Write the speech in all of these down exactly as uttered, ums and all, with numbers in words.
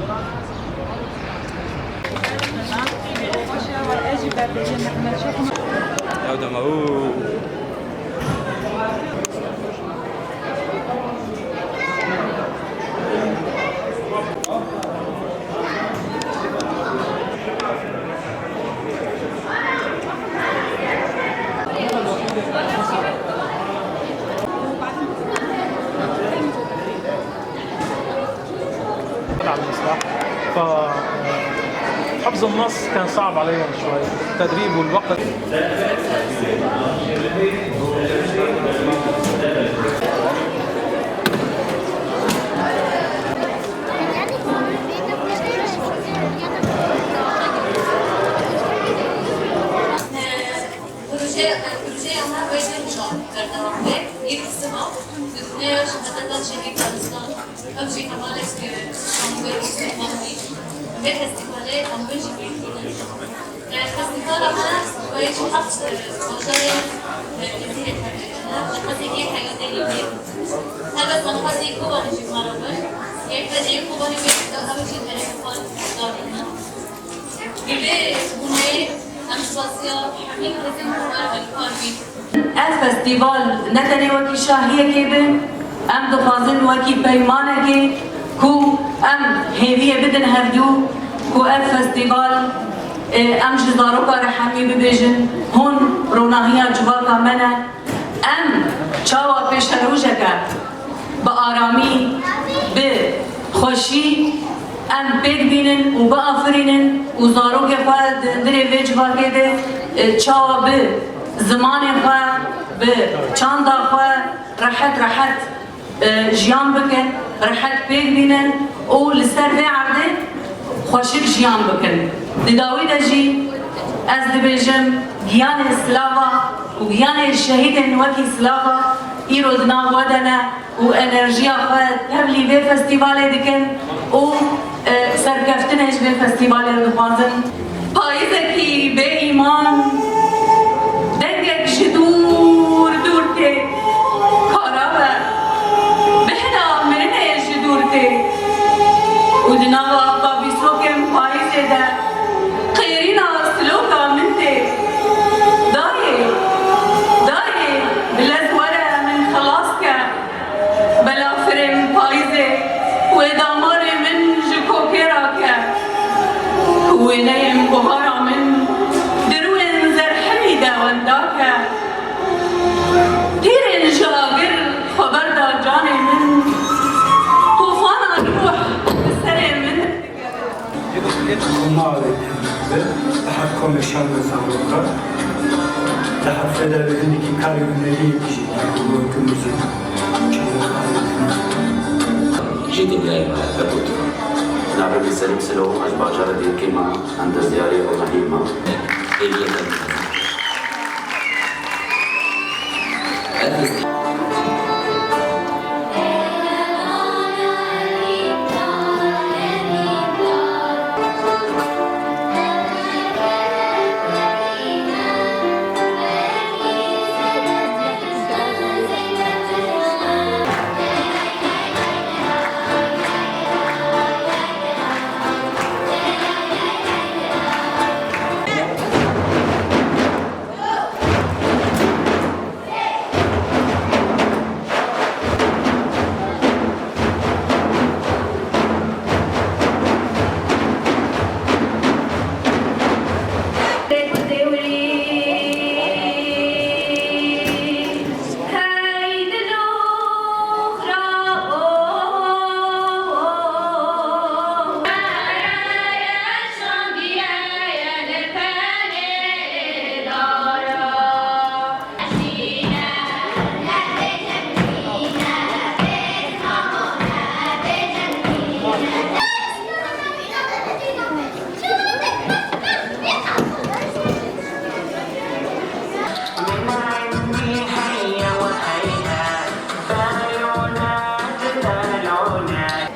Ya dema, uu. عم يصلح. فحفظ النص كان صعب عليهم شوي، التدريب والوقت. Proje, projeya me wê din şan berdewam be. Îro sima, di Duneya Şehadeta Şehîd Danistan, ev jî hevalek, e, şanbê û sima bî. Vê festîvalê em wê jî bînin. E, festîvala me wê ji heft, e, bajarê, e, Cizîrê tevlî kene. Ji xwezî yê heyadê yê. Helbet em xwezî Kobanê jî me re bin. Yê heyadê Kobanê wê, ew jî herêmê xwe davêne. Bi vê bûnê em spasiya hemî kesên ku me re alîkar bîn. Ev festîval ne tenê wekî şahiyekê be, em dixwazin wekî peymanekê ku em hêviyê bidin hevdû ku ev festîval, e, em ji zaroka re hemî bibêjin, hûn ronahiya civaka me ne. Em çawa pêşerojeke bi aramî, bi xweşî em pêk bînin û biafirînin û zarokê xwe di hundirê vê civakê de, e, çawa bi zimanê xwe, bi çanda xwe rehet rehet e, jiyan bikin, rehet pêk bînin û li ser vê erdê xweşik jiyan bikin. Di dawî de jî ez dibêjim, giyanê silava û giyanê şehîdên wekî silava îro di nav we de ne û enerjiya xwe tevlî vê festîvalê dikin û, e, serkeftinê ji vê festîvalê re dixwazin. Payîzekî bê îman, dengek ji dûr dûr tê. Kara be, bêhna mirinê ji dûr tê. Û di nava bavîsokên payîzê de qêrîna siloka min tê. Dayê, dayê, bi lez were min xelas ke. Belafirên payîzê wê damarê min ji kokê rake. Wêneyên buhara min dirwên zerhemî de wenda ke. Tîrên ji agir xwe berda canê min. Tufana ruh bi serê min. Komar, bi hev komê şan ve sağlıkla. Di hefte de bi hindekî karê hunerî jî, Ji dinyayê me hebe gotin. Navê min Selim Silo, ez ji bajara Dêrikê me, em destdiyarê ronahiyê me. Hêviyê me.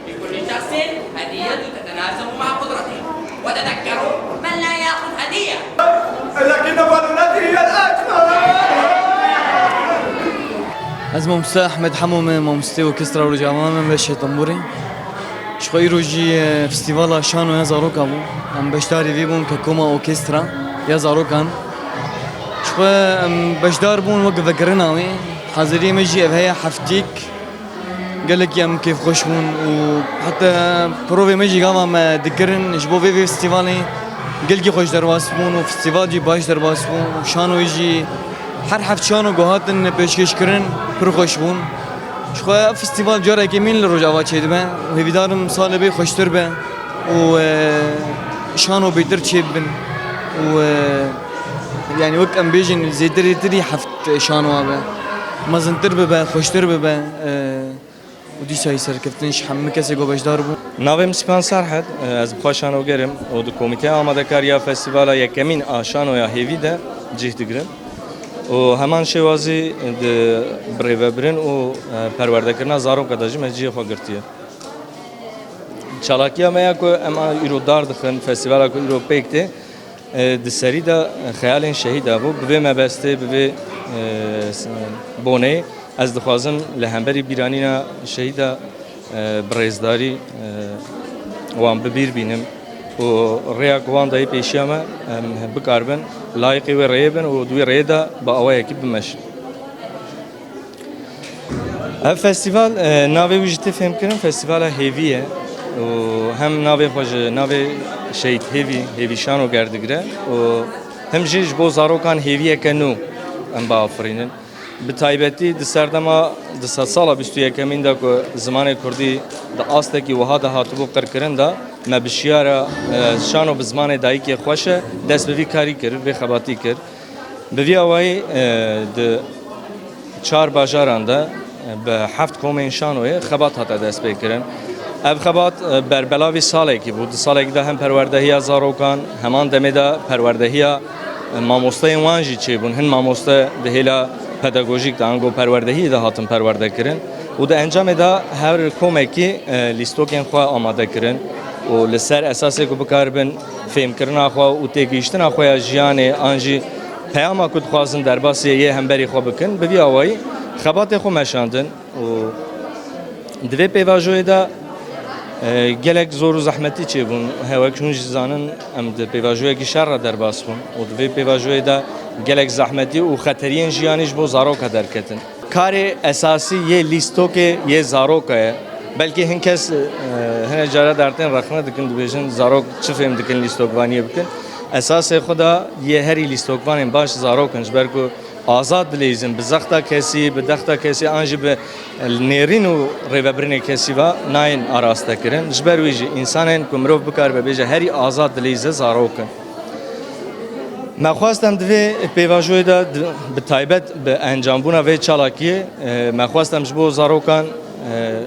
لكل شخص هدية تتناسب مع قدرته، وتذكروا: من لا يأخذ هدية. لكن فضلتي هي الأكبر. Ez mamoste Ehmed Hemo me, mamostê orkestra Rojava me, me şêtembûrê. Ji xwe îro jî, e, festîvala şanoya zaroka bû. Em beşdarî vî bûn ke koma orkestra ya zarokan. Ji xwe em beşdar bûn wek vekirina wê. Haziriyê me jî ev heye heftîk. Gelekî em kêfxweş bûn û heta provê me jî gava me dikirin ji bo vê, vê festîvalê gelkî xweş derbas bûn û festîval jî baş derbas bû û şanoyê jî her heft şano ku hatin pêşkêş kirin pir xweş bûn. Ji xwe ev festîval cara yekemîn li Rojava çêdibe û hêvîdar im salê bê xweştir be û, e, şano bêtir çêbibin û, e, yani wek em bêjin zêtirê tirî heft şanoya be, mezintir bibe, xweştir bibe, e, û dîsa jî serkeftin ji hemû kesê ku beşdar bû. Navê min Sîpan Serhed, ez bi xwe şanoger im û di komîteya amadekariya festîvala yekemîn a şanoya hêvî de cih digirim û heman şêwazî di birêvebirin û, e, perwerdekirina zaroka de jî me cihê xwe girtiye. Çalakiya me ya ku em a îro dar dixin, festîvala ku îro pêk tê, e, di serî de xeyalên şehîda bû. Bi vê mebestê, bi vê, e, s-, boneyê ez dixwazim li hemberî bîranîna şehîda, e, bi rêzdarî, e, wan bi bîr bînim û rêya ku wan dayê pêşiya me, em bikaribin layîqî wê rêyê bin û di wî rêyê de bi awayekî bimeşin. Ev festîval, e, navê wî jî tê fêmkirin, Festîvala Hêvî ye û hem navê xwe ji navê Şehîd Hêvî, Hêvî Şanoger digire û hem jî ji bo zarokan hêviyeke nû em biafirînin. Bi taybetî di serdema di sedsala bîst û yekemîn de ku zimanê kurdî di astekî wiha de hatibû qirkirin de, me bi şiyara, e, şano bi zimanê dayikê xweş e, dest bi vî karî kir, vê xebatî kir. Bi vî awayî, e, di çar bajaran de, e, bi heft komên şanoyê xebat hate destpêkirin. Ev xebat, e, berbelavî salekî bû. Di salekî de hem perwerdehiya zarokan, heman demê de perwerdehiya, e, mamosteyên wan jî çêbûn. Hin mamoste di hêla pedagojîk de, ango perwerdehiyê de hatin perwerdekirin. Û di encamê de her komekî, e, lîstokên xwe amade kirin û li ser esasê ku bikaribin fêmkirina xwe û têgihiştina xwe ya jiyanê an jî peyama ku dixwazin derbasî yê hemberî xwe bikin, bi vî awayî xebatê xwe meşandin û di vê pêvajoyê de, e, gelek zor û zehmetî çêbûn. He, wek hûn jî zanin, em di pêvajoyekî şer re derbas bûn û di vê pêvajoyê de gelek zehmetî û xeteriyên jiyanî ji bo zaroka derketin. Karê esasî yê lîstokê yê zaroka ye. Belkî hin kes, e, hine cara dertên rexne dikin, dibêjin zarok çi fêm dikin lîstokvaniyê bikin. Esasê xwe de yê herî lîstokvanên baş zarok in, ji ber ku azad dileyzin, bi zexta kesî, bi dexta kesî an jî bi nêrîn û rêvebirinê kesî ve nayên araste kirin. Ji ber wî jî însanên ku mirov bikaribe bêje herî azad dileyze zarok in. Me xwest em di vê pêvajoyê de di, bi taybet bi encambûna vê çalakiyê, e, me xwest em ji bo zarokan, e,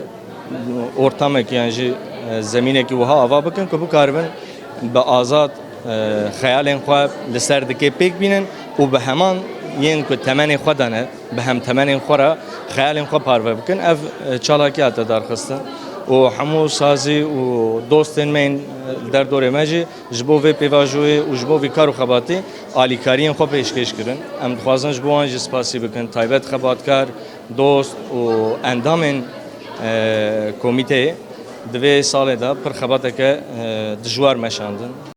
ortamekî yan jî, e, zemînekî wiha ava bikin ku bikaribin bi azad, e, xeyalên xwe li ser dikê pêk bînin û bi heman yên ku temenê xwe de ne, bi hem temenên xwe re xeyalên xwe parve bikin. Ev, e, çalakî hate darxistin û hemû sazî û dostên me yên, e, li derdorê me jî ji bo vê pêvajoyê û ji bo vî kar û xebatê alîkariyên xwe pêşkêş kirin. Em dixwazin ji bo wan jî spasî bikin. Taybet xebatkar, dost û endamên, e, komîteyê di vê salê de pir xebateke, e, dijwar meşandin.